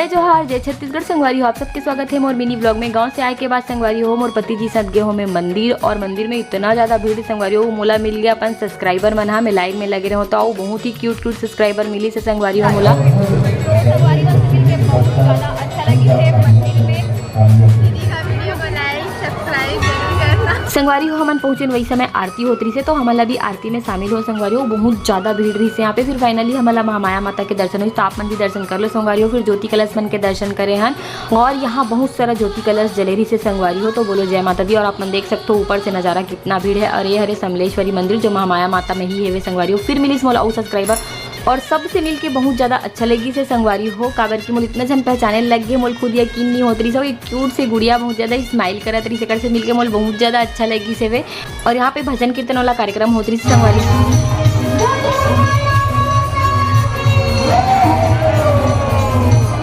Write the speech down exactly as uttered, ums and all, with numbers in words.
जोहार, जय छत्तीसगढ़ संगवारी हो, आप सबके स्वागत है मोर मिनी ब्लॉग में। गांव से आए के बाद संगवारी हो, मोर पति जी साथ गे हो मैं मंदिर, और मंदिर में इतना ज्यादा भीड़ संगवारी हो, मोला मिल गया अपन सब्सक्राइबर मन हा, मैं लाइन में लगे रहूं तो बहुत ही क्यूट क्यूट सब्सक्राइबर मिली से संगवारी हो मोला। संगवारी हो, मिल के बहुत ज्यादा अच्छा लगी है मंदिर में। दीदी का वीडियो को लाइक, सब्सक्राइब जरूर करना। संगवारी हो, हमन पहुंचे वही समय आरती होत रहिसे, तो हमन ला भी आरती में शामिल हो संगवारी हो। बहुत ज्यादा भीड़ रहिसे यहाँ पे। फिर फाइनली हमन ला महामाया माता के दर्शन हुई, तो आप मन भी दर्शन कर लो संगवारी हो। फिर ज्योति कलश मन के दर्शन करे हन, और यहाँ बहुत सारा ज्योति कलश जले रहिसे संगवारी हो। तो बोलो जय माता दी। और आप मन देख सकते हो ऊपर से नजारा कितना भीड़ है। और ये हरे समलेश्वरी मंदिर, जो महामाया माता में ही हेवे संगवारी हो। फिर मिलिस मोला अउ सब्सक्राइबर, और सबसे मिलके बहुत ज्यादा अच्छा लगिस हे संगवारी हो, काबर कि मोला इतना झन पहचाने लग गे, मोला खुद यकीन नहीं होत रहिस। और एक क्यूट से गुड़िया बहुत ज्यादा स्माइल करत रहिस, एकर से मिलके मोला बहुत ज्यादा अच्छा लगिस हेवे। और यहाँ पे भजन कीर्तन वाला कार्यक्रम होत रहिस संगवारी हो।